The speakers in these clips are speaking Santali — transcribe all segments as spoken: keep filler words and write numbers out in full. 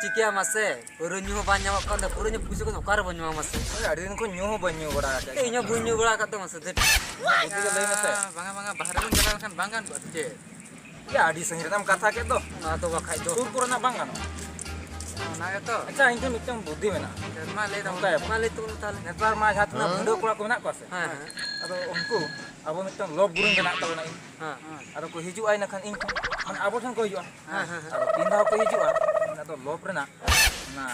ᱪᱤᱠᱟᱹᱭᱟ ᱢᱟᱥᱮ? ᱯᱟᱹᱣᱨᱟᱹ ᱧᱩ ᱦᱚᱸ ᱵᱟᱝ ᱧᱟᱢᱚᱜ ᱠᱟᱱ ᱫᱚ, ᱯᱟᱹᱣᱨᱟᱹ ᱧᱩ ᱯᱩᱭᱥᱟᱹ ᱠᱚᱫᱚ ᱚᱠᱟ ᱨᱮᱵᱚᱱ ᱧᱟᱢᱟ ᱢᱟᱥᱮ? ᱦᱳᱭ, ᱟᱹᱰᱤ ᱫᱤᱱ ᱠᱷᱚᱱ ᱧᱩ ᱦᱚᱸ ᱵᱟᱹᱧ ᱧᱩ ᱵᱟᱲᱟ ᱟᱠᱟᱫ᱾ ᱤᱧ ᱦᱚᱸ ᱵᱟᱹᱧ ᱧᱩ ᱵᱟᱲᱟ ᱟᱠᱟᱫ ᱫᱚ ᱢᱟᱥᱮ, ᱫᱷᱮᱴ᱾ ᱵᱩᱫᱷᱤ ᱜᱮ ᱞᱟᱹᱭ ᱢᱮᱥᱮ᱾ ᱵᱟᱝᱟ, ᱵᱟᱝᱟ, ᱵᱟᱦᱨᱮ ᱵᱚᱱ ᱪᱟᱞᱟᱣ ᱞᱮᱱᱠᱷᱟᱱ ᱵᱟᱝ ᱜᱟᱱ ᱠᱚᱜᱼᱟ ᱥᱮ ᱪᱮᱫ? ᱭᱟ, ᱟᱹᱰᱤ ᱥᱟᱺᱜᱤᱧ ᱨᱮᱱᱟᱜ ᱠᱟᱛᱷᱟ ᱠᱮᱫ ᱫᱚ᱾ ᱟᱫᱚ ᱵᱟᱠᱷᱟᱡ ᱫᱚ᱾ ᱥᱩᱨ ᱠᱚᱨᱮᱱᱟᱜ ᱵᱟᱝ ᱜᱟᱱᱚᱜᱼᱟ? ᱚᱱᱟ ᱜᱮᱛᱚ᱾ ᱟᱪᱪᱷᱟ, ᱤᱧ ᱴᱷᱮᱱ ᱢᱤᱫᱴᱟᱝ ᱵᱩᱫᱷᱤ ᱢᱮᱱᱟᱜᱼᱟ᱾ ᱢᱟ ᱞᱟᱹᱭ ᱛᱟᱵᱚᱱ ᱱᱚᱝᱠᱟᱭᱟᱵᱚᱱ᱾ ᱢᱟ ᱞᱟᱹᱭ ᱛᱟᱵᱚᱱ ᱛᱟᱦᱚᱞᱮ᱾ ᱱᱮᱛᱟᱨ ᱢᱟ ᱡᱟᱦᱟᱸ ᱛᱤᱱᱟᱹᱜ ᱵᱷᱤᱰᱟᱹᱣ ᱠᱚᱲᱟ ᱠᱚ ᱢᱮᱱᱟᱜ ᱠᱚᱣᱟ ᱥᱮ, ᱦᱮᱸ, ᱦᱮᱸ᱾ ᱟᱫᱚ ᱩᱱᱠᱩ ᱟᱵᱚ ᱢᱤᱫᱴᱟᱝ ᱞᱚᱵᱽ ᱜᱩᱨᱩᱧ ᱵᱮᱱᱟᱜ ᱛᱟᱵᱚᱱᱟ ᱤᱧ᱾ ᱦᱮᱸ᱾ ᱟᱫᱚ ᱠᱚ ᱦᱤᱡᱩᱜᱼᱟ, ᱤᱱᱟᱹᱠᱷᱟᱱ ᱤᱧ ᱴᱷᱮᱱ, ᱢᱟᱱᱮ ᱟᱵᱚ ᱴᱷᱮᱱ ᱠᱚ ᱦᱤᱡᱩᱜᱼᱟ᱾ ᱦᱮᱸ, ᱦᱮᱸ, ᱦᱮᱸ᱾ ᱟᱫᱚ ᱛᱤᱱ ᱫᱷᱟᱣ ᱠᱚ ᱦᱤᱡᱩᱜᱼᱟ, ᱚᱱᱟ ᱫᱚ ᱞᱚᱵᱽ ᱨᱮᱱᱟᱜ ᱚᱱᱟ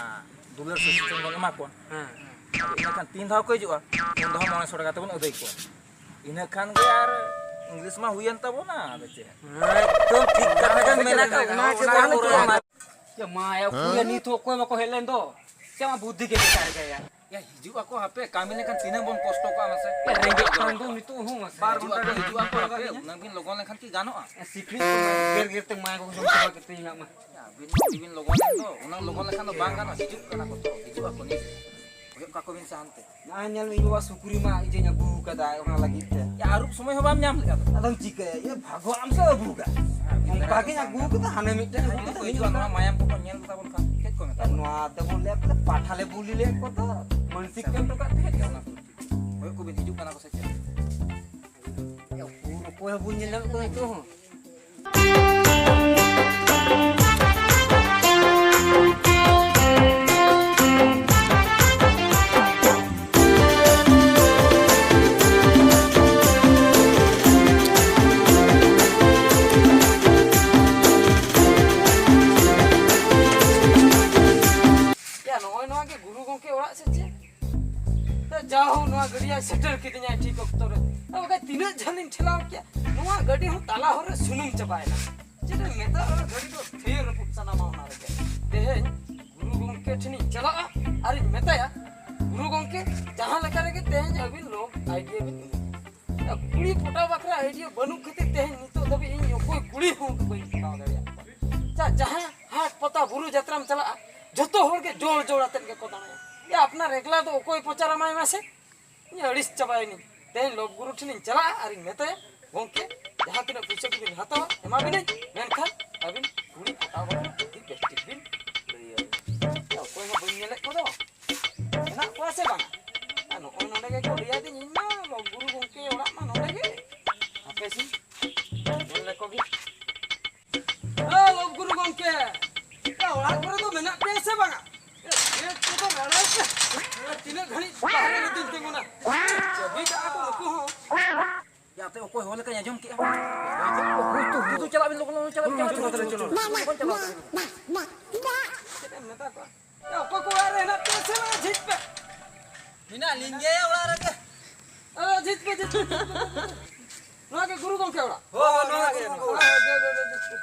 ᱫᱩᱞᱟᱹᱲ ᱥᱮ ᱥᱤᱛᱩᱝ ᱵᱚᱱ ᱮᱢᱟ ᱠᱚᱣᱟ᱾ ᱦᱮᱸ, ᱦᱮᱸ᱾ ᱟᱫᱚ ᱤᱱᱟᱹᱠᱷᱟᱱ ᱛᱤᱱ ᱫᱷᱟᱣ ᱠᱚ ᱦᱤᱡᱩᱜᱼᱟ, ᱩᱱ ᱫᱷᱟᱣ ᱢᱚᱬᱮ ᱥᱚ ᱴᱟᱠᱟ ᱛᱮᱵᱚᱱ ᱟᱹᱫᱟᱹᱭ ᱠᱚᱣᱟ᱾ ᱤᱱᱟᱹ ᱠᱷᱟᱱ ᱜᱮ ᱟᱨ ᱤᱝᱞᱤᱥ ᱢᱟ ᱦᱩᱭᱮᱱ ᱛᱟᱵᱚᱱᱟ, ᱟᱫᱚ ᱪᱮᱫ? ᱮᱠᱫᱚᱢ ᱴᱷᱤᱠ ᱠᱟᱛᱷᱟ ᱜᱮᱢ ᱢᱮᱱ ᱟᱠᱟᱫ, ᱚᱱᱟ ᱜᱮ ᱵᱟᱝ ᱠᱚᱨᱟᱣ᱾ ᱭᱟ ᱢᱟ, ᱭᱟ, ᱩᱠᱩᱨ ᱭᱟ, ᱱᱤᱛ ᱦᱚᱸ ᱚᱠᱚᱭ ᱵᱟᱠᱚ ᱦᱮᱡ ᱞᱮᱱ ᱫᱚ᱾ ᱪᱮᱫ ᱢᱟ ᱵᱩᱫᱽᱫᱷᱤ ᱜᱮ ᱵᱮᱠᱟᱨ ᱜᱮᱭᱟ᱾ ᱭᱟ, ᱦᱤᱡᱩᱜ ᱟᱠᱚ, ᱦᱟᱯᱮ, ᱠᱟᱹᱢᱤ ᱞᱮᱠᱷᱟᱱ ᱛᱤᱱᱟᱹᱜ ᱵᱚᱱ ᱠᱚᱥᱴᱚ ᱠᱚᱜᱼᱟ ᱢᱟᱥᱮ? ᱭᱟ, ᱨᱮᱸᱜᱮᱡ ᱠᱷᱟᱱ ᱫᱚ ᱱᱤᱛᱚᱜ ᱦᱚᱸ ᱢᱟᱥᱮ᱾ ᱵᱟᱨ ᱦᱤᱡᱩᱜ ᱜᱷᱚᱱᱴᱟ ᱟᱠᱚ, ᱨᱮ ᱦᱤᱡᱩᱜ ᱟᱠᱚ, ᱦᱟᱯᱮ, ᱩᱱᱟᱹᱜ ᱵᱤᱱ ᱞᱚᱜᱚᱱ ᱞᱮᱠᱷᱟᱱ ᱠᱤ ᱜᱟᱱᱚᱜᱼᱟ? ᱥᱤᱠᱲᱤᱡ ᱠᱚ ᱜᱮᱨ ᱜᱮᱨ ᱛᱮ ᱢᱟᱭᱟ ᱠᱚ ᱡᱚᱢ ᱪᱟᱵᱟ ᱠᱮᱫ ᱛᱤᱧᱟ ᱢᱟ᱾ ᱭᱟ, ᱟᱹᱵᱤᱱ, ᱟᱹᱵᱤᱱ ᱞᱚᱜᱚᱱ ᱞᱮᱱ ᱫᱚ, ᱩᱱᱟᱹᱜ ᱞᱚᱜᱚᱱ ᱞᱮᱠᱷᱟᱱ ᱫᱚ ᱵᱟᱝ ᱜᱟᱱᱚᱜᱼᱟ᱾ ᱦᱤᱡᱩᱜ ᱠᱟᱱᱟ ᱠᱚ ᱛᱚ, ᱦᱤᱡᱩᱜ ᱟᱠᱚ ᱱᱤᱛ᱾ ᱠᱚᱭᱚᱜ ᱠᱟᱠᱚ ᱵᱤᱱ ᱥᱮ ᱦᱟᱱᱛᱮ᱾ ᱱᱚᱜᱼᱚᱭ ᱧᱮᱞ ᱢᱮ, ᱤᱧ ᱵᱟᱵᱟ ᱥᱩᱠᱨᱤ ᱢᱟ ᱤᱧ ᱟᱹᱜᱩ ᱟᱠᱟᱫᱟ, ᱚᱱᱟ ᱞᱟᱹᱜᱤᱫ ᱛᱮ᱾ ᱭᱟ, ᱟᱹᱨᱩᱵ ᱥᱚᱢᱚᱭ ᱦᱚᱸ ᱵᱟᱢ ᱧᱟᱢ ᱞᱮᱫᱼᱟ ᱛᱚ᱾ ᱟᱫᱚᱢ ᱪᱤᱠᱟᱹᱭᱟ? ᱤᱭᱟᱹ, ᱵᱷᱟᱜᱽ ᱟᱢ ᱥᱮ ᱟᱹᱜᱩ ᱟᱠᱟᱫ? ᱦᱮᱸ, ᱚᱱᱠᱟ ᱜᱤᱧ ᱟᱹᱜᱩ ᱟᱠᱟᱫᱟ, ᱦᱟᱱᱮ ᱢᱤᱫᱴᱮᱱ ᱟᱹᱜᱩ ᱡᱟᱦᱟᱸᱭ ᱠᱟᱛᱮ ᱠᱚ ᱦᱤᱡᱩᱜᱼᱟ, ᱱᱚᱣᱟ ᱢᱟᱭᱟᱢ ᱠᱚᱠᱚ ᱧᱮᱞ ᱛᱟᱵᱚᱱ ᱠᱷᱟᱱ ᱪᱮᱫ ᱠᱚ ᱢᱮᱛᱟ ᱵᱚᱱᱟ? ᱱᱚᱣᱟ ᱛᱮᱵᱚᱱ ᱞᱟᱹᱭᱟ, ᱵᱚᱞᱮ ᱯᱟᱴᱷᱟ ᱞᱮ ᱵᱩᱞᱤ ᱞᱮᱫ ᱠᱚ ᱫᱚ, ᱢᱟᱹᱱᱥᱤᱠ ᱠᱚ ᱮᱢ ᱦᱚᱴᱚ ᱠᱟᱜ ᱛᱮ ᱦᱮᱡ ᱠᱟᱱᱟ᱾ ᱠᱚᱭᱚᱜ ᱠᱚᱵᱤᱱ, ᱦᱤᱡᱩᱜ ᱠᱟᱱᱟ ᱠᱚ ᱥᱮ ᱪᱮᱫ? ᱚᱠᱚᱭ ᱦᱚᱸ ᱵᱟᱹᱧ ᱧᱮᱞ ᱧᱟᱢᱮᱫ ᱠᱚᱣᱟ ᱱᱤᱛᱚᱜ ᱦᱚᱸ᱾ ᱭᱟ, ᱱᱚᱜᱼᱚᱭ ᱱᱚᱣᱟ ᱜᱮ ᱜᱩᱨᱩ ᱜᱚᱢᱠᱮ ᱚᱲᱟᱜ ᱥᱮ ᱪᱮᱫ? ᱛᱚ, ᱡᱟᱦᱳ, ᱱᱚᱣᱟ ᱜᱟᱹᱰᱤᱭᱟᱭ ᱥᱮᱴᱮᱨ ᱠᱤᱫᱤᱧᱟᱭ ᱴᱷᱤᱠ ᱚᱠᱛᱚ ᱨᱮ᱾ ᱛᱚ, ᱵᱟᱠᱷᱟᱡ ᱛᱤᱱᱟᱹᱜ ᱡᱷᱟᱹᱞᱤᱧ ᱴᱷᱮᱞᱟᱣ ᱠᱮᱭᱟ, ᱱᱚᱣᱟ ᱜᱟᱹᱰᱤ ᱦᱚᱸ ᱛᱟᱞᱟ ᱦᱚᱨ ᱨᱮ ᱥᱩᱱᱩᱢ ᱪᱟᱵᱟᱭᱮᱱᱟ᱾ ᱪᱮᱫ ᱮᱢ ᱢᱮᱛᱟᱜᱼᱟ, ᱚᱱᱟ ᱜᱟᱹᱰᱤ ᱫᱚ ᱛᱷᱤᱨ ᱨᱟᱹᱯᱩᱫ ᱥᱟᱱᱟᱢᱟ ᱚᱱᱟ ᱨᱮᱜᱮ᱾ ᱛᱮᱦᱮᱧ ᱜᱩᱨᱩ ᱜᱚᱢᱠᱮ ᱴᱷᱮᱱᱤᱧ ᱪᱟᱞᱟᱜᱼᱟ ᱟᱨᱤᱧ ᱢᱮᱛᱟᱭᱟ, "ᱜᱩᱨᱩ ᱜᱚᱢᱠᱮ, ᱡᱟᱦᱟᱸ ᱞᱮᱠᱟ ᱨᱮᱜᱮ ᱛᱮᱦᱮᱧ ᱟᱹᱵᱤᱱ ᱞᱳᱵᱷ ᱟᱭᱰᱤᱭᱟ ᱵᱤᱱ ᱮᱢᱟ ᱠᱩᱲᱤ ᱯᱚᱴᱟᱣ ᱵᱟᱠᱷᱨᱟ ᱟᱭᱰᱤᱭᱟ ᱵᱟᱹᱱᱩᱜ ᱠᱷᱟᱹᱛᱤᱨ ᱛᱮᱦᱮᱧ ᱱᱤᱛᱚᱜ ᱫᱷᱟᱹᱵᱤᱡ ᱤᱧ ᱚᱠᱚᱭ ᱠᱩᱲᱤ ᱦᱚᱸ ᱵᱟᱹᱧ ᱯᱚᱴᱟᱣ ᱫᱟᱲᱮᱭᱟᱜ ᱠᱚᱣᱟ᱾ ᱪᱟ-, ᱡᱟᱦᱟᱸ ᱦᱟᱴ ᱯᱟᱛᱟ ᱵᱩᱨᱩ ᱡᱟᱛᱨᱟᱢ ᱪᱟᱞᱟᱜᱼᱟ, ᱡᱚᱛᱚ ᱦᱚᱲ ᱜᱮ ᱡᱳᱲ ᱡᱳᱲ ᱟᱛᱮᱫ ᱜᱮᱠᱚ ᱫᱟᱬᱟᱭᱟ᱾ ᱭᱟ, ᱟᱯᱱᱟᱨ ᱮᱠᱞᱟ ᱫᱚ ᱚᱠᱚᱭ ᱯᱚᱪᱟᱨ ᱟᱢᱟᱭ ᱢᱟᱥᱮ?" ᱤᱧ ᱟᱹᱲᱤᱥ ᱪᱟᱵᱟᱭᱮᱱᱟᱹᱧ᱾ ᱛᱮᱦᱮᱧ ᱞᱳᱵᱷ ᱜᱩᱨᱩ ᱴᱷᱮᱱᱤᱧ ᱪᱟᱞᱟᱜᱼᱟ ᱟᱨᱤᱧ ᱢᱮᱛᱟᱭᱟ, "ᱜᱚᱢᱠᱮ, ᱡᱟᱦᱟᱸ ᱛᱤᱱᱟᱹᱜ ᱯᱩᱭᱥᱟᱹ ᱜᱮᱵᱤᱱ ᱦᱟᱛᱟᱣᱟ, ᱮᱢᱟ ᱵᱤᱱᱟᱹᱧ, ᱢᱮᱱᱠᱷᱟᱱ ᱟᱹᱵᱤᱱ ᱠᱩᱲᱤ ᱯᱚᱴᱟᱣ ᱵᱟᱠᱷᱨᱟ ᱡᱩᱫᱤ ᱵᱮᱥ ᱴᱷᱤᱠ ᱵᱤᱱ ᱞᱟᱹᱭᱟ᱾" ᱧᱮᱞ ᱞᱮᱠᱚ ᱜᱮ᱾ ᱦᱮᱞᱳ, ᱜᱩᱨᱩ ᱜᱚᱢᱠᱮ, ᱮ, ᱚᱲᱟᱜ ᱠᱚᱨᱮ ᱫᱚ ᱢᱮᱱᱟᱜ ᱯᱮᱭᱟ ᱥᱮ ᱵᱟᱝᱟ? ᱮ, ᱪᱮᱫ ᱠᱚᱫᱚ ᱨᱟᱲᱟᱭ ᱯᱮ᱾ ᱮ, ᱛᱤᱱᱟᱹᱜ ᱜᱷᱟᱹᱲᱤᱡ ᱵᱟᱦᱨᱮ ᱨᱮ ᱫᱩᱧ ᱛᱤᱸᱜᱩᱱᱟ? ᱪᱟᱹᱵᱤ ᱠᱟᱜᱼᱟ ᱠᱚ ᱱᱩᱠᱩ ᱦᱚᱸ᱾ ᱭᱟᱛᱮ ᱚᱠᱚᱭ ᱦᱚᱸ ᱞᱮᱠᱟᱧ ᱟᱸᱡᱚᱢ ᱠᱮᱜᱼᱟ᱾ ᱦᱳᱭ ᱛᱚ, ᱦᱳᱭ ᱛᱚ, ᱪᱟᱞᱟᱜ ᱵᱤᱱ ᱞᱚᱜᱚᱱ, ᱞᱚᱜᱚᱱ ᱪᱟᱞᱟᱜ ᱵᱤᱱ, ᱪᱟᱞᱟᱜ ᱵᱤᱱ, ᱪᱟᱞᱟᱜ ᱵᱤᱱ, ᱪᱟᱞᱟᱜ ᱵᱤᱱ᱾ ᱪᱮᱫ ᱮᱢ ᱢᱮᱛᱟ ᱠᱚᱣᱟ? ᱮ, ᱚᱠᱚᱭ ᱠᱚ ᱚᱲᱟᱜ ᱨᱮ ᱦᱮᱱᱟᱜ ᱯᱮᱭᱟ ᱥᱮ ᱵᱟᱝ? ᱡᱷᱤᱡ ᱯᱮ᱾ ᱢᱮᱱᱟᱜ ᱞᱤᱧ ᱜᱮᱭᱟ ᱚᱲᱟᱜ ᱨᱮᱜᱮ᱾ ᱮ, ᱡᱷᱤᱡ ᱯᱮ, ᱡᱷᱤᱡ ᱯᱮ, ᱡᱷᱤᱡ ᱯᱮ, ᱡᱷᱤᱡ ᱯᱮ᱾ ᱱᱚᱣᱟ ᱜᱮ ᱜᱩᱨᱩ ᱜᱚᱢᱠᱮ ᱚᱲᱟᱜ? ᱦᱳᱭ, ᱦᱳᱭ, ᱱᱚᱣᱟ ᱜᱮ, ᱱᱚᱣᱟ ᱜᱮ᱾ ᱦᱳᱭ, ᱦᱳᱭ, ᱦᱳᱭ,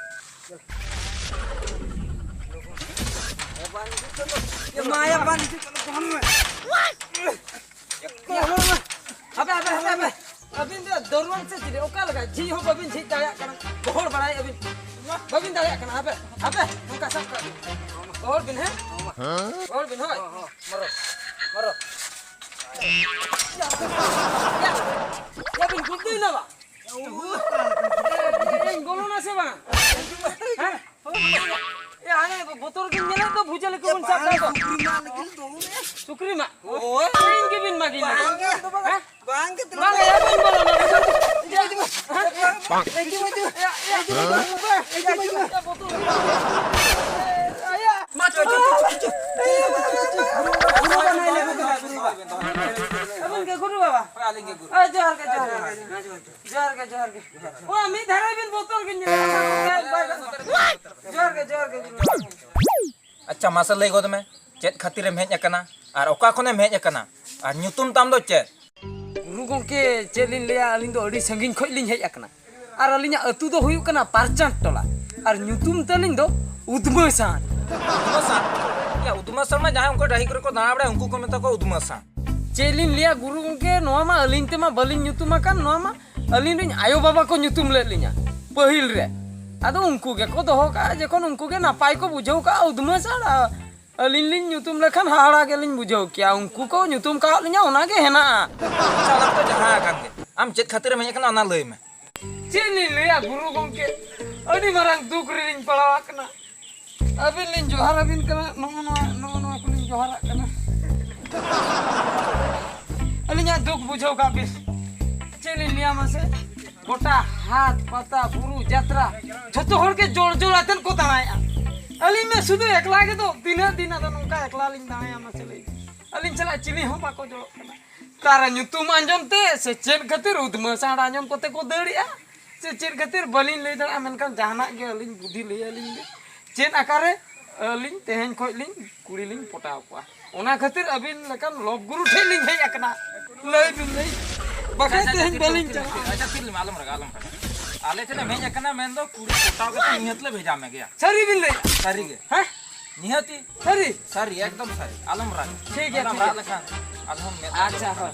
ᱦᱳᱭ᱾ ᱮ ᱢᱟ, ᱮ ᱵᱟᱝ ᱦᱤᱡᱩᱜ ᱠᱟᱱᱟ, ᱫᱚᱱ ᱢᱮ᱾ ᱦᱟᱯᱮ, ᱦᱟᱯᱮ, ᱦᱟᱯᱮ, ᱦᱟᱯᱮ᱾ ᱟᱹᱵᱤᱱ ᱫᱚ ᱫᱚᱨᱣᱟᱱ ᱥᱮ ᱪᱤᱞᱤ? ᱚᱠᱟ ᱞᱮᱠᱟ? ᱡᱷᱤᱡ ᱦᱚᱸ ᱵᱟᱹᱵᱤᱱ ᱡᱷᱤᱡ ᱫᱟᱲᱮᱭᱟᱜ ᱠᱟᱱᱟ᱾ ᱜᱚᱦᱚᱲ ᱵᱟᱲᱟᱭᱮᱫ ᱟᱹᱵᱤᱱ᱾ ᱵᱟᱹᱵᱤᱱ ᱫᱟᱲᱮᱭᱟᱜ ᱠᱟᱱᱟ᱾ ᱦᱟᱯᱮ, ᱦᱟᱯᱮ, ᱱᱚᱝᱠᱟ ᱥᱟᱵ ᱠᱟᱜ ᱵᱤᱱ᱾ ᱜᱚᱦᱚᱲ ᱵᱤᱱ, ᱦᱮᱸ? ᱜᱚᱦᱚᱲ ᱵᱤᱱ, ᱦᱳᱭ᱾ ᱢᱟᱨᱚ, ᱢᱟᱨᱚ᱾ ᱭᱟ, ᱭᱟ, ᱵᱤᱱ ᱜᱩᱲᱫᱩᱭ ᱱᱟ ᱵᱟ? ᱤᱧ ᱵᱚᱞᱚᱱᱟ ᱥᱮ ᱵᱟᱝ? ᱦᱮᱸ? ᱮ, ᱦᱟᱱᱮ ᱵᱚᱛᱚᱨ ᱜᱤᱧ ᱧᱮᱞᱮᱫ ᱫᱚ, ᱵᱷᱩᱡᱟᱹ ᱞᱮᱠᱟ ᱵᱚᱱ ᱥᱟᱵ ᱫᱟ ᱫᱚ᱾ ᱥᱩᱠᱨᱤ ᱢᱟᱜ ᱞᱟᱹᱜᱤᱫ ᱫᱚ᱾ ᱥᱩᱠᱨᱤ ᱢᱟᱜ? ᱦᱳᱭ᱾ ᱤᱧ ᱜᱮᱵᱤᱱ ᱢᱟᱜᱤᱧ ᱞᱟᱹᱜᱤᱫ᱾ ᱵᱟᱝ ᱜᱮ᱾ ᱦᱮᱸ? ᱵᱟᱝ ᱜᱮ, ᱵᱟᱹᱧ ᱵᱚᱞᱚᱱᱟ᱾ ᱵᱟᱝ ᱜᱮ᱾ ᱦᱮᱸ? ᱦᱮᱸ? ᱵᱚᱛᱚᱨ᱾ ᱟᱭᱟ᱾ ᱢᱟ, ᱪᱚ, ᱪᱚ, ᱪᱚ, ᱪᱚ, ᱪᱚ᱾ ᱟᱹᱵᱤᱱ ᱜᱮ ᱜᱩᱨᱩ ᱵᱟᱵᱟ? ᱦᱳᱭ, ᱟᱹᱞᱤᱧ ᱜᱮ ᱜᱩᱨᱩ᱾ ᱦᱳᱭ, ᱡᱚᱦᱟᱨ ᱜᱮ, ᱡᱚᱦᱟᱨ ᱜᱮ᱾ ᱡᱚᱦᱟᱨ ᱜᱮ, ᱡᱚᱦᱟᱨ ᱜᱮ᱾ ᱚ, ᱢᱤᱫ ᱫᱷᱟᱨᱮ ᱵᱤᱱ ᱵᱚᱛᱚᱨ ᱜᱮ ᱧᱮᱞᱚᱜ ᱠᱟᱱᱟ᱾ ᱡᱚᱦᱟᱨ ᱜᱮ, ᱡᱚᱦᱟᱨ ᱜᱮ, ᱜᱩᱨᱩ ᱵᱟᱵᱟ᱾ ᱟᱪᱪᱷᱟ, ᱢᱟᱥᱮ ᱞᱟᱹᱭ ᱜᱚᱫ ᱢᱮ, ᱪᱮᱫ ᱠᱷᱟᱹᱛᱤᱨᱮᱢ ᱦᱮᱡ ᱟᱠᱟᱱᱟ ᱟᱨ ᱚᱠᱟ ᱠᱷᱚᱱᱮᱢ ᱦᱮᱡ ᱟᱠᱟᱱᱟ ᱟᱨ ᱧᱩᱛᱩᱢ ᱛᱟᱢ ᱫᱚ ᱪᱮᱫ? ᱜᱩᱨᱩ ᱜᱚᱢᱠᱮ, ᱪᱮᱫ ᱞᱤᱧ ᱞᱟᱹᱭᱟ, ᱟᱹᱞᱤᱧ ᱫᱚ ᱟᱹᱰᱤ ᱥᱟᱺᱜᱤᱧ ᱠᱷᱚᱱ ᱞᱤᱧ ᱦᱮᱡ ᱟᱠᱟᱱᱟ᱾ ᱟᱨ ᱟᱹᱞᱤᱧᱟᱜ ᱟᱹᱛᱩ ᱫᱚ ᱦᱩᱭᱩᱜ ᱠᱟᱱᱟ ᱯᱟᱨᱪᱟᱱ ᱴᱚᱞᱟ᱾ ᱟᱨ ᱧᱩᱛᱩᱢ ᱛᱟᱹᱞᱤᱧ ᱫᱚ ᱩᱫᱽᱢᱟᱹ ᱥᱟᱱ᱾ ᱩᱫᱽᱢᱟᱹ ᱥᱟᱱ? ᱭᱟ, ᱩᱫᱽᱢᱟᱹ ᱥᱟᱱ ᱢᱟ ᱡᱟᱦᱟᱸᱭ ᱚᱱᱠᱟ ᱰᱟᱹᱦᱤ ᱠᱚᱨᱮ ᱠᱚ ᱫᱟᱬᱟ ᱵᱟᱲᱟᱭᱟ, ᱩᱱᱠᱩ ᱠᱚ ᱢᱮᱛᱟ ᱠᱚᱣᱟ ᱩᱫᱽᱢᱟᱹ ᱥᱟᱱ᱾ ᱪᱮᱫ ᱞᱤᱧ ᱞᱟᱹᱭᱟ ᱜᱩᱨᱩ ᱜᱚᱢᱠᱮ, ᱱᱚᱣᱟ ᱢᱟ ᱟᱹᱞᱤᱧ ᱛᱮᱢᱟ ᱵᱟᱹᱞᱤᱧ ᱧᱩᱛᱩᱢ ᱟᱠᱟᱱ, ᱱᱚᱣᱟ ᱢᱟ ᱟᱹᱞᱤᱧ ᱨᱮᱱ ᱟᱭᱳ ᱵᱟᱵᱟ ᱠᱚ ᱧᱩᱛᱩᱢ ᱞᱮᱫ ᱞᱤᱧᱟ ᱯᱟᱹᱦᱤᱞ ᱨᱮ᱾ ᱟᱫᱚ ᱩᱱᱠᱩ ᱜᱮᱠᱚ ᱫᱚᱦᱚ ᱠᱟᱜᱼᱟ, ᱡᱚᱠᱷᱚᱱ ᱩᱱᱠᱩ ᱜᱮ ᱱᱟᱯᱟᱭ ᱠᱚ ᱵᱩᱡᱷᱟᱹᱣ ᱠᱟᱜᱼᱟ ᱩᱫᱽᱢᱟᱹ ᱥᱟᱱ, ᱟᱹᱞᱤᱧ ᱞᱤᱧ ᱧᱩᱛᱩᱢ ᱞᱮᱠᱷᱟᱱ ᱦᱟᱦᱟᱲᱟ ᱜᱮᱞᱤᱧ ᱵᱩᱡᱷᱟᱹᱣ ᱠᱮᱭᱟ᱾ ᱩᱱᱠᱩ ᱠᱚ ᱧᱩᱛᱩᱢ ᱠᱟᱣᱟᱫ ᱞᱤᱧᱟ, ᱚᱱᱟ ᱜᱮ ᱦᱮᱱᱟᱜᱼᱟ᱾ ᱟᱪᱪᱷᱟ, ᱚᱱᱟ ᱠᱚᱫᱚ ᱡᱟᱦᱟᱸ ᱟᱠᱟᱱ ᱜᱮ, ᱟᱢ ᱪᱮᱫ ᱠᱷᱟᱹᱛᱤᱨᱮᱢ ᱦᱮᱡ ᱟᱠᱟᱱᱟ ᱚᱱᱟ ᱞᱟᱹᱭ ᱢᱮ᱾ ᱪᱮᱫ ᱞᱤᱧ ᱞᱟᱹᱭᱟ ᱜᱩᱨᱩ ᱜᱚᱢᱠᱮ, ᱟᱹᱰᱤ ᱢᱟᱨᱟᱝ ᱫᱩᱠ ᱨᱮᱞᱤᱧ ᱯᱟᱲᱟᱣ ᱟᱠᱟᱱᱟ᱾ ᱟᱹᱵᱤᱱ ᱞᱤᱧ ᱡᱚᱦᱟᱨ ᱟᱹᱵᱤᱱ ᱠᱟᱱᱟ, ᱱᱚᱜᱼᱚ ᱱᱚᱣᱟ, ᱱᱚᱜᱼᱚ ᱱᱚᱣᱟ ᱠᱚᱞᱤᱧ ᱡᱚᱦᱟᱨᱟᱜ ᱠᱟᱱᱟ᱾ ᱟᱹᱞᱤᱧᱟᱜ ᱫᱩᱠ ᱵᱩᱡᱷᱟᱹᱣ ᱠᱟᱜ ᱵᱤᱱ᱾ ᱪᱮᱫ ᱞᱤᱧ ᱞᱟᱹᱭᱟ ᱢᱟᱥᱮ? ᱜᱚᱴᱟ ᱦᱟᱴ ᱯᱟᱛᱟ ᱵᱩᱨᱩ ᱡᱟᱛᱨᱟ ᱡᱷᱚᱛᱚ ᱦᱚᱲ ᱜᱮ ᱡᱳᱲ ᱡᱳᱲ ᱟᱛᱮᱱ ᱠᱚ ᱫᱟᱬᱟᱭᱟ᱾ ᱟᱹᱞᱤᱧ ᱢᱟ ᱥᱩᱫᱷᱩ ᱮᱠᱞᱟ ᱜᱮ ᱫᱚ ᱛᱤᱱᱟᱹᱜ ᱫᱤᱱ ᱟᱫᱚ ᱱᱚᱝᱠᱟ ᱮᱠᱞᱟ ᱞᱤᱧ ᱫᱟᱬᱟᱭᱟ ᱢᱟᱥᱮ ᱞᱟᱹᱭ ᱵᱤᱱ? ᱟᱹᱞᱤᱧ ᱥᱟᱞᱟᱜ ᱪᱤᱞᱤ ᱦᱚᱸ ᱵᱟᱠᱚ ᱡᱚᱲᱚᱜ ᱠᱟᱱᱟ᱾ ᱛᱟᱨᱟ ᱧᱩᱛᱩᱢ ᱟᱸᱡᱚᱢ ᱛᱮ ᱥᱮ ᱪᱮᱫ ᱠᱷᱟᱹᱛᱤᱨ ᱩᱫᱽᱢᱟᱹ ᱥᱟᱸᱰ ᱟᱸᱡᱚᱢ ᱠᱚᱛᱮ ᱠᱚ ᱫᱟᱹᱲᱮᱜᱼᱟ ᱥᱮ ᱪᱮᱫ ᱠᱷᱟᱹᱛᱤᱨ ᱵᱟᱹᱞᱤᱧ ᱞᱟᱹᱭ ᱫᱟᱲᱮᱭᱟᱜᱼᱟ, ᱢᱮᱱᱠᱷᱟᱱ ᱡᱟᱦᱟᱱᱟᱜ ᱜᱮ ᱟᱹᱞᱤᱧ ᱵᱩᱫᱷᱤ ᱞᱟᱹᱭ ᱟᱹᱞᱤᱧ ᱵᱤᱱ᱾ ᱪᱮᱫ ᱟᱠᱟᱨᱮ ᱟᱹᱞᱤᱧ ᱛᱮᱦᱮᱧ ᱠᱷᱚᱡ ᱞᱤᱧ ᱠᱩᱲᱤ ᱞᱤᱧ ᱯᱚᱴᱟᱣ ᱠᱚᱣᱟ? ᱚᱱᱟ ᱠᱷᱟᱹᱛᱤᱨ ᱟᱹᱵᱤᱱ ᱞᱮᱠᱟᱱ ᱞᱚᱵ ᱜᱩᱨᱩ ᱴᱷᱮᱡ ᱞᱤᱧ ᱦᱮᱡ ᱟᱠᱟᱱᱟ᱾ ᱞᱟᱹᱭ ᱵᱤᱱ ᱞᱟᱹᱭ, ᱵᱟᱠᱷᱟᱡ ᱟᱪᱪᱷᱟ, ᱟᱪᱪᱷᱟ, ᱛᱮᱦᱮᱧ ᱛᱷᱤᱨ ᱞᱤᱢ, ᱵᱟᱹᱞᱤᱧ ᱛᱷᱤᱨ ᱞᱤᱢ, ᱪᱟᱞᱟᱜᱼᱟ᱾ ᱟᱪᱪᱷᱟ, ᱛᱷᱤᱨ ᱞᱤᱢ, ᱟᱞᱚᱢ ᱨᱟᱜᱟ, ᱟᱞᱚᱢ ᱨᱟᱜᱟ᱾ ᱟᱞᱮ ᱴᱷᱮᱱ ᱮᱢ ᱦᱮᱡ ᱟᱠᱟᱱᱟ ᱢᱮᱱᱫᱚ ᱠᱩᱲᱤ ᱯᱚᱴᱟᱣ ᱠᱟᱛᱮ ᱱᱤᱦᱟᱹᱛ ᱞᱮ ᱵᱷᱮᱡᱟ ᱢᱮ ᱜᱮᱭᱟ᱾ ᱥᱟᱹᱨᱤ ᱵᱤᱱ ᱞᱟᱹᱭ? ᱥᱟᱹᱨᱤ ᱜᱮ᱾ ᱦᱮᱸ? ᱱᱤᱦᱟᱹᱛᱤ᱾ ᱥᱟᱹᱨᱤ? ᱥᱟᱹᱨᱤ, ᱮᱠᱫᱚᱢ ᱥᱟᱹᱨᱤ᱾ ᱟᱞᱚᱢ ᱨᱟᱜᱟ᱾ ᱴᱷᱤᱠ ᱜᱮᱭᱟ, ᱟᱞᱚᱢ ᱴᱷᱤᱠ ᱨᱟᱜ ᱜᱮᱭᱟ᱾ ᱞᱮᱠᱷᱟᱱ ᱟᱞᱮ ᱦᱚᱸ ᱢᱮᱫ ᱟᱪᱪᱷᱟ, ᱦᱳᱭ᱾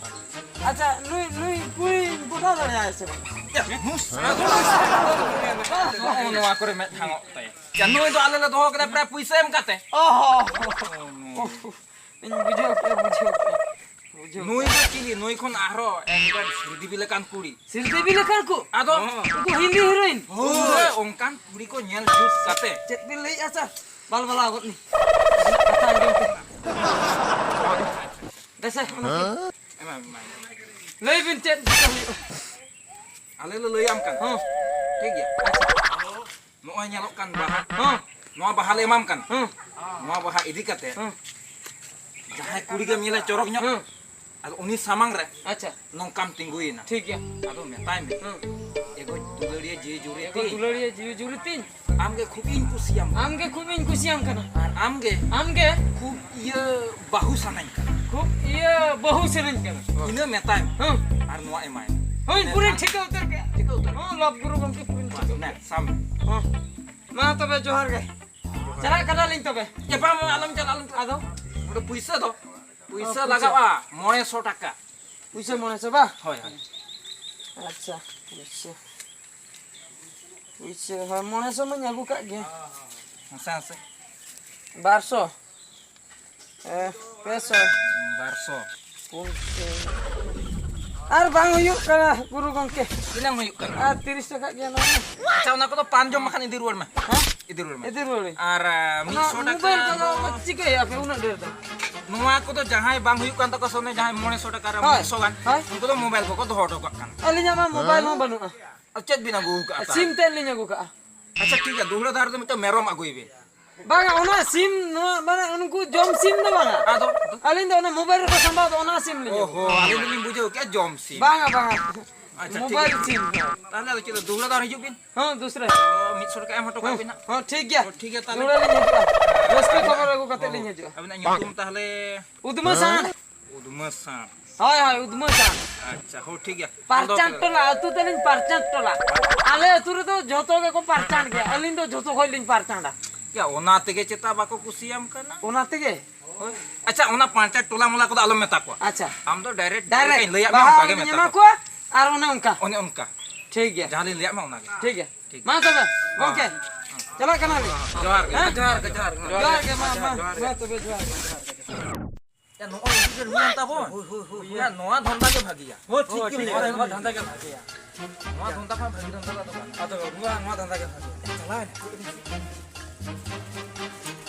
ᱟᱪᱪᱷᱟ, ᱱᱩᱭ, ᱱᱩᱭ ᱠᱩᱲᱤ ᱯᱚᱴᱟᱣ ᱫᱟᱲᱮᱭᱟᱜᱼᱟᱭ ᱥᱮ ᱵᱟᱝ? ᱭᱟ, ᱱᱩᱥ-, ᱱᱚᱜᱼᱚ ᱱᱚᱣᱟ ᱠᱚᱨᱮ ᱢᱮᱫ ᱦᱟᱝᱚᱜ ᱛᱟᱭᱟ᱾ ᱭᱟ, ᱱᱩᱭ ᱫᱚ ᱟᱞᱮ ᱞᱮ ᱫᱚᱦᱚ ᱠᱟᱫᱟ ᱯᱨᱟᱭ ᱯᱩᱭᱥᱟᱹ ᱮᱢ ᱠᱟᱛᱮ᱾ ᱚ ᱦᱚᱸ᱾ ᱚ, ᱱᱚᱣᱟ᱾ ᱩᱯᱷ, ᱤᱧ ᱵᱩᱡᱷᱟᱹᱣ ᱠᱮᱫᱟ, ᱵᱩᱡᱷᱟᱹᱣ ᱠᱮᱫᱟ, ᱵᱩᱡᱷᱟᱹᱣ ᱱᱩᱭ ᱠᱮᱫᱟ᱾ ᱫᱚ ᱪᱤᱞᱤ? ᱱᱩᱭ ᱠᱷᱚᱱ ᱟᱨᱦᱚᱸ ᱮᱠᱫᱚᱢ ᱥᱨᱤᱫᱮᱵᱤ ᱞᱮᱠᱟᱱ ᱠᱩᱲᱤ᱾ ᱥᱨᱤᱫᱮᱵᱤ ᱞᱮᱠᱟᱱ ᱠᱚ? ᱟᱫᱚ? ᱦᱚᱸ᱾ ᱩᱱᱠᱩ ᱦᱤᱱᱫᱤ ᱦᱤᱨᱳᱭᱤᱱ? ᱦᱳᱭ, ᱚᱱᱠᱟᱱ ᱠᱩᱲᱤ ᱠᱚ ᱧᱮᱞ ᱡᱩᱛ ᱠᱟᱛᱮ᱾ ᱪᱮᱫ ᱵᱤᱱ ᱞᱟᱹᱭᱮᱫᱼᱟ ᱥᱟᱨ? ᱵᱟᱞ ᱵᱟᱞᱟᱣ ᱜᱚᱫ ᱱᱤᱧ᱾ ᱠᱟᱛᱷᱟ ᱟᱸᱡᱚᱢ ᱯᱮ᱾ ᱫᱮᱥᱮ, ᱚᱱᱟ ᱠᱚ᱾ ᱮᱢᱟ, ᱮᱢᱟ, ᱮᱢᱟ᱾ ᱞᱟᱹᱭ ᱵᱤᱱ ᱪᱮᱫ ᱪᱤᱠᱟᱹ ᱦᱩᱭᱩᱜᱼᱟ? ᱟᱞᱮ ᱞᱮ ᱞᱟᱹᱭᱟᱢ ᱠᱟᱱᱟ᱾ ᱦᱚᱸ᱾ ᱴᱷᱤᱠ ᱜᱮᱭᱟ᱾ ᱟᱪᱪᱷᱟ᱾ ᱱᱚᱜᱼᱚᱭ ᱧᱮᱞᱚᱜ ᱠᱟᱱ ᱵᱟᱦᱟ᱾ ᱦᱚᱸ᱾ ᱱᱚᱣᱟ ᱵᱟᱦᱟ ᱞᱮ ᱮᱢᱟᱢ ᱠᱟᱱᱟ᱾ ᱦᱚᱸ᱾ ᱱᱚᱣᱟ ᱵᱟᱦᱟ ᱤᱫᱤ ᱠᱟᱛᱮ ᱦᱚᱸ᱾ ᱡᱟᱦᱟᱸᱭ ᱠᱩᱲᱤ ᱜᱮᱢ ᱧᱮᱞᱟ ᱪᱚᱨᱚᱠ ᱧᱚᱜ, ᱦᱚᱸ᱾ ᱟᱫᱚ ᱩᱱᱤ ᱥᱟᱢᱟᱝ ᱨᱮ ᱟᱪᱪᱷᱟ᱾ ᱱᱚᱝᱠᱟᱢ ᱛᱤᱸᱜᱩᱭᱮᱱᱟ᱾ ᱴᱷᱤᱠ ᱜᱮᱭᱟ᱾ ᱟᱫᱚ ᱢᱮᱛᱟᱭ ᱢᱮ, ᱦᱚᱸ᱾ "ᱮᱜᱳ ᱫᱩᱞᱟᱹᱲᱤᱭᱟᱹ ᱡᱤᱣᱤ ᱡᱩᱨᱤ ᱮᱜᱳ ᱛᱤᱧ, ᱫᱩᱞᱟᱹᱲᱤᱭᱟᱹ ᱡᱤᱣᱤ ᱡᱩᱨᱤ ᱛᱤᱧ, ᱟᱢᱜᱮ ᱠᱷᱩᱵ ᱤᱧ ᱠᱩᱥᱤᱭᱟᱢ ᱠᱟᱱᱟ᱾ ᱟᱢᱜᱮ ᱠᱷᱩᱵ ᱤᱧ ᱠᱩᱥᱤᱭᱟᱢ ᱠᱟᱱᱟ᱾ ᱟᱨ ᱟᱢᱜᱮ ᱟᱢᱜᱮ ᱠᱷᱩᱵ ᱤᱭᱟᱹ ᱵᱟᱹᱦᱩ ᱥᱟᱱᱟᱧ ᱠᱟᱱᱟ᱾ ᱠᱷᱩᱵ ᱤᱭᱟᱹ ᱵᱟᱹᱦᱩ ᱥᱟᱱᱟᱧ ᱠᱟᱱᱟ᱾" ᱤᱱᱟᱹ ᱢᱮᱛᱟᱭ ᱢᱮ᱾ ᱦᱚᱸ᱾ ᱟᱨ ᱱᱚᱣᱟ ᱮᱢᱟᱭ ᱢᱮ᱾ ᱦᱳᱭ, ᱢᱮᱱᱠᱷᱟᱱ ᱯᱩᱨᱟᱹᱧ ᱴᱷᱤᱠᱟᱹ ᱩᱛᱟᱹᱨ ᱠᱮᱜᱼᱟ᱾ ᱴᱷᱤᱠᱟᱹ ᱩᱛᱟᱹᱨ᱾ ᱦᱚᱸ, ᱞᱚᱵ ᱜᱩᱨᱩ ᱜᱚᱢᱠᱮ ᱯᱩᱨᱟᱹᱧ ᱴᱷᱤᱠᱟᱹ ᱢᱮ, ᱩᱛᱟᱹᱨ᱾ ᱥᱟᱵ ᱢᱮ᱾ ᱦᱚᱸ᱾ ᱢᱟ ᱛᱚᱵᱮ ᱡᱚᱦᱟᱨ ᱜᱮ᱾ ᱪᱟᱞᱟᱜ ᱠᱟᱱᱟᱞᱤᱧ ᱛᱚᱵᱮ᱾ ᱮ, ᱵᱟᱝ, ᱵᱟᱝ, ᱟᱞᱚᱢ ᱪᱟᱞᱟᱜ, ᱟᱞᱚᱢ ᱪᱟᱞᱟᱜ᱾ ᱟᱫᱚ? ᱚᱸᱰᱮ ᱯᱩᱭᱥᱟᱹ ᱫᱚ, ᱯᱩᱭᱥᱟᱹ ᱚ, ᱯᱩᱭᱥᱟᱹ᱾ ᱞᱟᱜᱟᱜᱼᱟ, ᱢᱚᱬᱮ ᱥᱚ ᱴᱟᱠᱟ᱾ ᱯᱩᱭᱥᱟᱹ ᱢᱚᱬᱮ ᱥᱚ ᱵᱟ? ᱦᱳᱭ, ᱦᱳᱭ᱾ ᱟᱪᱪᱷᱟ, ᱯᱩᱭᱥᱟᱹ᱾ ᱯᱩᱭᱥᱟᱹ, ᱦᱳᱭ, ᱢᱚᱬᱮ ᱥᱚ ᱢᱟᱧ ᱟᱹᱜᱩ ᱠᱟᱜ ᱜᱮ᱾ ᱦᱟᱥᱟ, ᱦᱟᱥᱟ᱾ ᱵᱟᱨ ᱥᱚ᱾ ᱮ, ᱯᱮ ᱥᱚ᱾ ᱵᱟᱨ ᱥᱚ᱾ ᱯᱩᱱ ᱥᱚ᱾ ᱟᱨ ᱵᱟᱝ ᱦᱩᱭᱩᱜ ᱠᱟᱱᱟ, ᱜᱩᱨᱩ ᱜᱚᱢᱠᱮ᱾ ᱛᱤᱱᱟᱹᱝ ᱦᱩᱭᱩᱜ ᱠᱟᱱᱟ? ᱟᱨ ᱛᱤᱨᱤᱥ ᱴᱟᱠᱟ ᱜᱮᱭᱟ ᱱᱚᱣᱟ ᱢᱟ᱾ ᱟᱪᱪᱷᱟ, ᱚᱱᱟ ᱠᱚᱫᱚ ᱯᱟᱱ ᱡᱚᱢ ᱵᱟᱠᱷᱟᱱ ᱤᱫᱤ ᱨᱩᱣᱟᱹᱲ ᱢᱮ᱾ ᱦᱮᱸ? ᱤᱫᱤ ᱨᱩᱣᱟᱹᱲ ᱢᱮ᱾ ᱤᱫᱤ ᱨᱩᱣᱟᱹᱲ ᱢᱮ᱾ ᱟᱨ, ᱟ, ᱚᱱᱟ ᱢᱤᱫ ᱥᱚ ᱴᱟᱠᱟ ᱢᱳᱵᱟᱭᱤᱞ ᱠᱚᱫᱚ ᱫᱚ ᱪᱤᱠᱟᱹᱭᱟ ᱯᱮ ᱩᱱᱟᱹᱜ ᱰᱷᱮᱨ ᱫᱚ? ᱱᱚᱣᱟ ᱠᱚᱫᱚ ᱡᱟᱦᱟᱸᱭ ᱵᱟᱝ ᱦᱩᱭᱩᱜ ᱠᱟᱱ ᱛᱟᱠᱚᱣᱟ ᱥᱮ, ᱚᱱᱮ ᱡᱟᱦᱟᱸᱭ ᱢᱚᱬᱮ ᱥᱚ ᱴᱟᱠᱟ ᱨᱮ ᱦᱳᱭ, ᱢᱤᱫ ᱥᱚ ᱜᱟᱱ, ᱦᱳᱭ᱾ ᱩᱱᱠᱩ ᱫᱚ ᱢᱳᱵᱟᱭᱤᱞ ᱠᱚᱠᱚ ᱫᱚᱦᱚ ᱦᱚᱴᱚ ᱠᱟᱜ ᱠᱟᱱᱟ᱾ ᱟᱹᱞᱤᱧᱟᱜ ᱢᱟ ᱢᱳᱵᱟᱭᱤᱞ ᱦᱚᱸ ᱵᱟᱹᱱᱩᱜᱼᱟ᱾ ᱟᱨ ᱪᱮᱫ ᱵᱤᱱ ᱟᱹᱜᱩ ᱟᱠᱟᱫᱼᱟ ᱛᱟᱦᱚᱞᱮ? ᱥᱤᱢ ᱛᱮᱫ ᱞᱤᱧ ᱟᱹᱜᱩ ᱠᱟᱜᱼᱟ᱾ ᱟᱪᱪᱷᱟ, ᱴᱷᱤᱠ ᱜᱮᱭᱟ, ᱫᱩᱦᱲᱟᱹ ᱫᱷᱟᱨᱮ ᱫᱚ ᱢᱤᱫᱴᱟᱝ ᱢᱮᱨᱚᱢ ᱟᱹᱜᱩᱭ ᱵᱤᱱ᱾ ᱵᱟᱝᱟ, ᱚᱱᱟ ᱥᱤᱢ, ᱱᱚᱣᱟ ᱢᱟᱱᱮ ᱩᱱᱠᱩ ᱡᱚᱢ ᱥᱤᱢ ᱫᱚ ᱵᱟᱝᱟ᱾ ᱟᱫᱚ? ᱟᱹᱞᱤᱧ ᱫᱚ ᱚᱱᱟ ᱢᱳᱵᱟᱭᱤᱞ ᱨᱮᱠᱚ ᱥᱟᱢᱵᱟᱣ ᱫᱚ, ᱚᱱᱟ ᱥᱤᱢ ᱞᱤᱧ ᱟᱹᱜᱩ ᱚᱦᱚ, ᱠᱟᱜᱼᱟ᱾ ᱟᱹᱞᱤᱧ ᱫᱚᱞᱤᱧ ᱵᱩᱡᱷᱟᱹᱣ ᱠᱮᱜᱼᱟ ᱡᱚᱢ ᱥᱤᱢ᱾ ᱵᱟᱝᱟ, ᱵᱟᱝᱟ᱾ ᱟᱪᱪᱷᱟ, ᱴᱷᱤᱠ ᱢᱳᱵᱟᱭᱤᱞ ᱜᱮᱭᱟ᱾ ᱥᱤᱢ᱾ ᱛᱟᱦᱚᱞᱮ ᱟᱫᱚ ᱪᱮᱫ, ᱫᱩᱦᱲᱟᱹ ᱫᱷᱟᱨᱮ ᱦᱤᱡᱩᱜ ᱵᱤᱱ᱾ ᱦᱚᱸ, ᱫᱩᱥᱨᱟ᱾ ᱚ, ᱢᱤᱫ ᱥᱚ ᱴᱟᱠᱟ ᱮᱢ ᱦᱚᱴᱚ ᱠᱟᱜ ᱵᱤᱱ ᱦᱟᱸᱜ᱾ ᱦᱚᱸ, ᱴᱷᱤᱠ ᱜᱮᱭᱟ᱾ ᱚ, ᱴᱷᱤᱠ ᱜᱮᱭᱟ, ᱛᱟᱦᱚᱞᱮ᱾ ᱫᱩᱦᱲᱟᱹ ᱞᱤᱧ ᱦᱤᱡᱩᱜᱼᱟ᱾ ᱦᱳᱭ᱾ ᱨᱟᱹᱥᱠᱟᱹ ᱠᱷᱚᱵᱚᱨ ᱟᱹᱜᱩ ᱠᱟᱛᱮ ᱞᱤᱧ ᱦᱤᱡᱩᱜᱼᱟ᱾ ᱟᱹᱵᱤᱱᱟᱜ ᱧᱩᱛᱩᱢ ᱛᱟᱦᱚᱞᱮ? ᱩᱫᱽᱢᱟᱹ ᱥᱟᱱ᱾ ᱩᱫᱽᱢᱟᱹ ᱥᱟᱱ᱾ ᱦᱳᱭ, ᱦᱳᱭ, ᱩᱫᱽᱢᱟᱹ ᱥᱟᱱ᱾ ᱟᱪᱪᱷᱟ, ᱦᱳ, ᱴᱷᱤᱠ ᱜᱮᱭᱟ᱾ ᱯᱟᱨᱪᱟᱱ ᱴᱚᱞᱟ, ᱟᱹᱛᱩ ᱛᱟᱹᱞᱤᱧ ᱯᱟᱨᱪᱟᱱ ᱴᱚᱞᱟ᱾ ᱟᱞᱮ ᱟᱹᱛᱩ ᱨᱮᱫᱚ ᱡᱷᱚᱛᱚ ᱜᱮᱠᱚ ᱯᱟᱨᱪᱟᱱ ᱜᱮᱭᱟ, ᱟᱹᱞᱤᱧ ᱫᱚ ᱡᱷᱚᱛᱚ ᱠᱷᱚᱡ ᱞᱤᱧ ᱯᱟᱨᱪᱟᱱᱟ᱾ ᱭᱟ, ᱚᱱᱟ ᱛᱮᱜᱮ ᱪᱮᱛᱟ ᱵᱟᱠᱚ ᱠᱩᱥᱤᱭᱟᱢ ᱠᱟᱱᱟ᱾ ᱚᱱᱟ ᱛᱮᱜᱮ? ᱦᱳᱭ᱾ ᱟᱪᱪᱷᱟ, ᱚᱱᱟ ᱯᱟᱨᱪᱟᱱ ᱴᱚᱞᱟ ᱢᱚᱞᱟ ᱠᱚᱫᱚ ᱟᱞᱚᱢ ᱢᱮᱛᱟ ᱠᱚᱣᱟ᱾ ᱟᱪᱪᱷᱟ᱾ ᱟᱢ ᱫᱚ direct ᱪᱮᱫ ᱞᱮᱠᱟᱧ ᱞᱟᱹᱭᱟᱫ ᱢᱮᱭᱟ, ᱵᱟᱦᱟ ᱚᱱᱠᱟ ᱜᱮ ᱞᱤᱧ ᱢᱮᱛᱟ ᱮᱢᱟ ᱠᱚᱣᱟ᱾ ᱠᱚᱣᱟ ᱟᱨ ᱚᱱᱮ ᱚᱱᱠᱟ᱾ ᱚᱱᱮ ᱚᱱᱠᱟ᱾ ᱴᱷᱤᱠ ᱜᱮᱭᱟ᱾ ᱡᱟᱦᱟᱸ ᱞᱤᱧ ᱞᱟᱹᱭᱟᱫ ᱢᱮ, ᱚᱱᱟ ᱜᱮ᱾ ᱴᱷᱤᱠ ᱜᱮᱭᱟ᱾ ᱴᱷᱤᱠ᱾ ᱢᱟ ᱛᱚᱵᱮ, ᱦᱮᱸ᱾ ᱜᱚᱝᱠᱮ, ᱪᱟᱞᱟᱜ ᱠᱟᱱᱟᱞᱤᱧ᱾ ᱡᱚᱦᱟᱨ ᱜᱮ᱾ ᱦᱮᱸ? ᱡᱚᱦᱟᱨ ᱜᱮ, ᱡᱚᱦᱟᱨ ᱜᱮ᱾ ᱡᱚᱦᱟᱨ ᱜᱮ, ᱢᱟ, ᱢᱟ, ᱡᱚᱦᱟᱨ ᱜᱮ᱾ ᱢᱟ ᱛᱚᱵᱮ, ᱡᱚᱦᱟᱨ ᱜᱮ, ᱡᱚᱦᱟᱨ ᱜᱮ᱾ ᱭᱟ, ᱱᱚᱜᱼᱚᱭ ᱤᱫᱤ ᱜᱮ ᱦᱩᱭᱮᱱ ᱛᱟᱵᱚᱱ᱾ ᱦᱳᱭ, ᱦᱳᱭ, ᱦᱳᱭ, ᱦᱳᱭ᱾ ᱭᱟ, ᱱᱚᱣᱟ ᱫᱷᱟᱱᱫᱟ ᱜᱮ ᱵᱷᱟᱹᱜᱤᱭᱟ᱾ ᱦᱳᱭ, ᱴᱷᱤᱠ ᱦᱳᱭ, ᱜᱮ ᱴᱷᱤᱠ ᱞᱟᱹᱭ ᱜᱮᱭᱟ, ᱠᱟᱫᱟ᱾ ᱱᱚᱣᱟ ᱫᱷᱟᱱᱫᱟ ᱜᱮ ᱵᱷᱟᱹᱜᱤᱭᱟ᱾ ᱱᱚᱣᱟ ᱫᱷᱟᱱᱫᱟ ᱠᱷᱚᱱ ᱵᱷᱟᱹᱜᱤ ᱫᱷᱟᱱᱫᱟ ᱫᱚ ᱵᱟᱝ᱾ ᱟᱫᱚ ᱱᱚᱣᱟ, ᱱᱚᱣᱟ ᱫᱷᱟᱱᱫᱟ ᱜᱮ ᱵᱷᱟᱹᱜᱤᱭᱟ᱾ ᱪᱟᱞᱟᱣ ᱮᱱᱟ᱾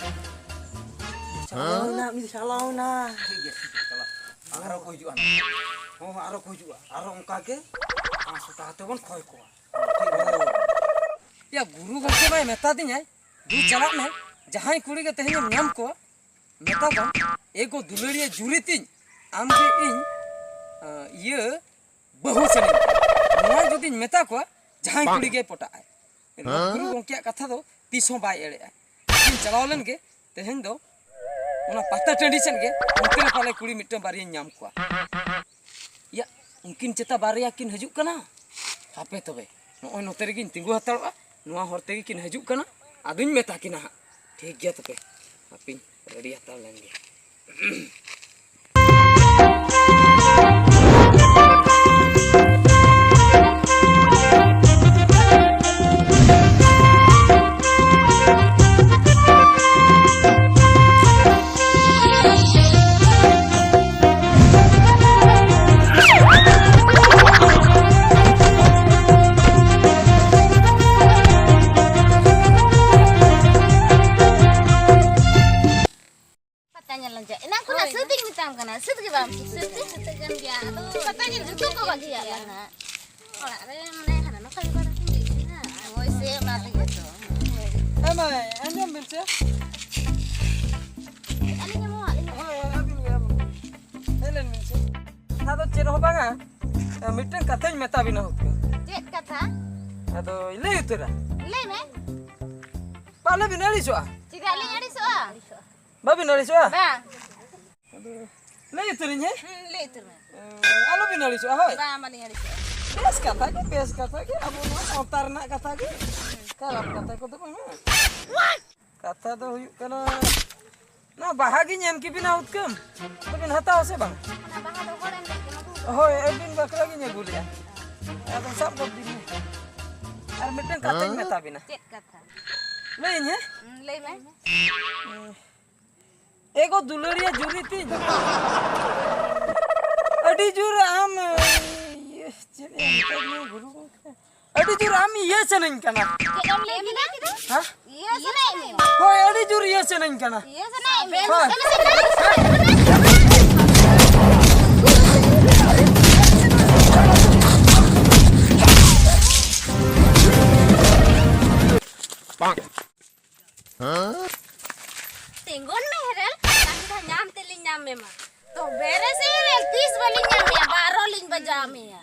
ᱪᱟᱞᱟᱣ ᱮᱱᱟ, ᱩᱱᱤ ᱪᱟᱞᱟᱣ ᱮᱱᱟ᱾ ᱴᱷᱤᱠ ᱜᱮᱭᱟ, ᱴᱷᱤᱠ ᱜᱮᱭᱟ, ᱪᱟᱞᱟᱣ᱾ ᱟᱨᱚ ᱠᱚ ᱦᱤᱡᱩᱜᱼᱟ ᱱᱟᱜ᱾ ᱦᱚᱸ, ᱦᱚᱸ, ᱟᱨᱚ ᱠᱚ ᱦᱤᱡᱩᱜᱼᱟ᱾ ᱟᱨᱚ ᱚᱱᱠᱟ ᱜᱮ ᱯᱟᱸᱪᱥᱚ ᱴᱟᱠᱟ ᱛᱮᱵᱚᱱ ᱠᱷᱚᱭ ᱠᱚᱣᱟ᱾ ᱴᱷᱤᱠ ᱜᱮᱭᱟ᱾ ᱭᱟ, ᱜᱩᱨᱩ ᱜᱚᱢᱠᱮ ᱢᱟᱭ ᱢᱮᱛᱟ ᱫᱤᱧᱟᱭ, "ᱫᱩ ᱪᱟᱞᱟᱜ ᱢᱮ, ᱡᱟᱦᱟᱸᱭ ᱠᱩᱲᱤ ᱜᱮ ᱛᱮᱦᱮᱧᱮᱢ ᱧᱟᱢ ᱠᱚᱣᱟ, ᱢᱮᱛᱟ ᱠᱚᱢ, 'ᱮ ᱜᱚ ᱫᱩᱞᱟᱹᱲᱤᱭᱟᱹ ᱡᱩᱨᱤ ᱛᱤᱧ, ᱟᱢ ᱜᱮ ᱤᱧ, ᱟᱸ, ᱤᱭᱟᱹ, ᱵᱟᱹᱦᱩ ᱥᱟᱱᱟᱧ ᱠᱟᱱᱟ.'" ᱱᱚᱣᱟ ᱡᱩᱫᱤᱧ ᱢᱮᱛᱟ ᱠᱚᱣᱟ, ᱡᱟᱦᱟᱸᱭ ᱠᱩᱲᱤ ᱜᱮᱭ ᱯᱚᱴᱟᱜ ᱟᱭ᱾ ᱱᱚᱣᱟ ᱜᱩᱨᱩ ᱜᱚᱢᱠᱮᱭᱟᱜ ᱠᱟᱛᱷᱟ ᱫᱚ ᱛᱤᱥ ᱦᱚᱸ ᱵᱟᱭ ᱮᱲᱮᱜᱼᱟ᱾ ᱤᱧ ᱪᱟᱞᱟᱣ ᱞᱮᱱ ᱜᱮ, ᱛᱮᱦᱮᱧ ᱫᱚ ᱚᱱᱟ ᱯᱟᱛᱟ ᱴᱟᱺᱰᱤ ᱥᱮᱫ ᱜᱮ, ᱚᱱᱛᱮ ᱨᱮ ᱯᱟᱞᱮ ᱠᱩᱲᱤ ᱢᱤᱫᱴᱟᱝ ᱵᱟᱨᱭᱟᱧ ᱧᱟᱢ ᱠᱚᱣᱟ᱾ ᱭᱟ, ᱩᱱᱠᱤᱱ ᱪᱮᱛᱟ ᱵᱟᱨᱭᱟ ᱠᱤᱱ ᱦᱤᱡᱩᱜ ᱠᱟᱱᱟ? ᱦᱟᱯᱮ ᱛᱚᱵᱮ, ᱱᱚᱜᱼᱚᱭ ᱱᱚᱛᱮ ᱨᱮᱜᱤᱧ ᱛᱤᱸᱜᱩ ᱦᱟᱛᱟᱲᱚᱜᱼᱟ, ᱱᱚᱣᱟ ᱦᱚᱨ ᱛᱮᱜᱮ ᱠᱤᱱ ᱦᱤᱡᱩᱜ ᱠᱟᱱᱟ, ᱟᱫᱚᱧ ᱢᱮᱛᱟ ᱠᱤᱱᱟ ᱦᱟᱸᱜ᱾ ᱴᱷᱤᱠ ᱜᱮᱭᱟ ᱛᱚᱵᱮ, ᱦᱟᱯᱮᱧ ready ᱦᱟᱛᱟᱲ ᱞᱮᱱ ᱜᱮ᱾ ᱯᱟᱛᱟ ᱧᱮᱞ ᱞᱟᱝ ᱪᱟᱜ᱾ ᱮᱱᱟᱝ ᱠᱷᱚᱱ ᱥᱟᱹᱛ ᱫᱚ ᱥᱟᱹᱛᱟᱹᱜ ᱠᱟᱱ ᱜᱮᱭᱟ, ᱟᱫᱚ ᱯᱟᱛᱟ ᱧᱮᱞ ᱡᱚᱛᱚ ᱠᱚ ᱵᱟᱹᱜᱤᱭᱟᱜ ᱠᱟᱱᱟ᱾ ᱚᱲᱟᱜ ᱨᱮ ᱢᱟᱱᱮ ᱦᱟᱱᱟ ᱱᱚᱣᱟ ᱠᱟᱹᱢᱤ ᱵᱟᱲᱟ ᱠᱚ ᱦᱩᱭᱩᱜ ᱠᱟᱱᱟ᱾ ᱦᱳᱭ ᱥᱮ, ᱚᱱᱟ ᱛᱮᱜᱮ ᱛᱚ᱾ ᱦᱮᱸ ᱢᱟᱹᱭ, ᱟᱸᱡᱚᱢ ᱵᱤᱱ ᱥᱮ᱾ ᱟᱹᱞᱤᱧ ᱦᱚᱸ, ᱟᱹᱞᱤᱧ ᱦᱚᱸ᱾ ᱦᱳᱭ, ᱦᱳᱭ, ᱟᱹᱵᱤᱱ ᱜᱮ, ᱟᱹᱵᱤᱱ ᱜᱮ᱾ ᱦᱮᱡ ᱞᱮᱱ ᱵᱤᱱ ᱥᱮ᱾ ᱟᱫᱚ ᱪᱮᱫ ᱦᱚᱸ ᱵᱟᱝᱟ, ᱢᱤᱫᱴᱟᱝ ᱠᱟᱛᱷᱟᱧ ᱢᱮᱛᱟ ᱵᱤᱱᱟ ᱦᱩᱛᱠᱟᱹᱢ᱾ ᱪᱮᱫ ᱠᱟᱛᱷᱟ? ᱟᱫᱚ ᱞᱟᱹᱭ ᱩᱛᱟᱹᱨᱟ᱾ ᱞᱟᱹᱭ ᱢᱮ᱾ ᱵᱟ, ᱟᱞᱚᱵᱤᱱ ᱟᱹᱲᱤᱥᱚᱜᱼᱟ᱾ ᱪᱮᱫᱟᱜ ᱞᱤᱧ ᱟᱹᱲᱤᱥᱚᱜᱼᱟ? ᱵᱟᱹᱵᱤᱱ ᱟᱹᱲᱤᱥᱚᱜᱼᱟ? ᱵᱟᱝ᱾ ᱟᱫᱚ ᱞᱟᱹᱭ ᱩᱛᱟᱹᱨᱤᱧ, ᱦᱮᱸ? ᱦᱩᱸ, ᱞᱟᱹᱭ ᱩᱛᱟᱹᱨ ᱢᱮ᱾ ᱮᱸ, ᱟᱞᱚᱵᱤᱱ ᱟᱹᱲᱤᱥᱚᱜᱼᱟ, ᱦᱳᱭ? ᱵᱟᱝ, ᱵᱟᱹᱞᱤᱧ ᱟᱹᱲᱤᱥᱚᱜᱼᱟ᱾ ᱵᱮᱥ ᱠᱟᱛᱷᱟ ᱜᱮ, ᱵᱮᱥ ᱠᱟᱛᱷᱟ ᱜᱮ, ᱟᱵᱚ ᱱᱚᱣᱟ ᱥᱟᱶᱛᱟ ᱨᱮᱱᱟᱜ ᱠᱟᱛᱷᱟ ᱜᱮ᱾ ᱠᱷᱟᱨᱟᱯ ᱠᱟᱛᱷᱟ ᱠᱚᱫᱚ ᱵᱟᱝᱟ᱾ ᱠᱟᱛᱷᱟ ᱫᱚ ᱦᱩᱭᱩᱜ ᱠᱟᱱᱟ, ᱱᱚᱣᱟ ᱵᱟᱦᱟ ᱜᱤᱧ ᱮᱢ ᱠᱮᱵᱤᱱᱟ ᱩᱛᱠᱟᱹᱢ, ᱫᱚᱵᱤᱱ ᱦᱟᱛᱟᱣᱟ ᱥᱮ ᱵᱟᱝ? ᱚᱱᱟ ᱵᱟᱦᱟ ᱫᱚ ᱦᱚᱲᱮᱢ ᱞᱟᱹᱭ ᱠᱟᱱᱟ ᱵᱚ? ᱦᱳᱭ, ᱟᱹᱵᱤᱱ ᱵᱟᱠᱷᱨᱟ ᱜᱤᱧ ᱟᱹᱜᱩ ᱞᱮᱜᱼᱟ᱾ ᱟᱫᱚ ᱥᱟᱵ ᱜᱚᱫ ᱵᱤᱱ᱾ ᱟᱨ ᱢᱤᱫᱴᱟᱝ ᱠᱟᱛᱷᱟᱧ ᱢᱮᱛᱟ ᱵᱤᱱᱟ᱾ ᱪᱮᱫ ᱠᱟᱛᱷᱟ? ᱞᱟᱹᱭᱟᱹᱧ, ᱦᱮᱸ? ᱦᱩᱸ, ᱞᱟᱹᱭ ᱢᱮ᱾ ᱮᱜᱳ ᱫᱩᱞᱟᱹᱲᱤᱭᱟᱹ ᱡᱩᱨᱤ ᱛᱤᱧ᱾ ᱟᱹᱰᱤ ᱡᱳᱨ ᱟᱢ, ᱤᱭᱟᱹ, ᱪᱮᱫ ᱮᱢ ᱢᱮᱛᱟᱫᱤᱧᱟ ᱜᱩᱨᱩ ᱜᱚᱢᱠᱮ? ᱟᱹᱰᱤ ᱡᱳᱨ ᱟᱢ ᱤᱭᱟᱹ ᱥᱟᱱᱟᱧ ᱠᱟᱱᱟ᱾ ᱪᱮᱫ ᱮᱢ ᱞᱟᱹᱭ ᱠᱮᱫᱟ? ᱦᱮᱸ? ᱤᱭᱟᱹ ᱥᱟᱱᱟᱭᱮᱫ ᱢᱮᱭᱟ? ᱦᱳᱭ, ᱟᱹᱰᱤ ᱡᱳᱨ ᱤᱭᱟᱹ ᱥᱟᱱᱟᱧ ᱠᱟᱱᱟ᱾ ᱤᱭᱟᱹ ᱥᱟᱱᱟᱭᱮᱫ ᱢᱮᱭᱟ? ᱦᱳᱭ᱾ ᱛᱤᱸᱜᱩᱱ ᱢᱮ ᱦᱮᱨᱮᱞ, ᱛᱟᱠᱤ ᱫᱚ ᱧᱟᱢ ᱛᱮᱞᱤᱧ ᱧᱟᱢ ᱢᱮᱢᱟ᱾ ᱛᱚᱵᱮ ᱨᱮ ᱥᱮ ᱦᱮᱨᱮᱞ, ᱛᱤᱥ ᱵᱟᱹᱞᱤᱧ ᱧᱟᱢ ᱢᱮᱭᱟ, ᱵᱟᱨᱚ ᱞᱤᱧ ᱵᱟᱡᱟᱣ ᱢᱮᱭᱟ᱾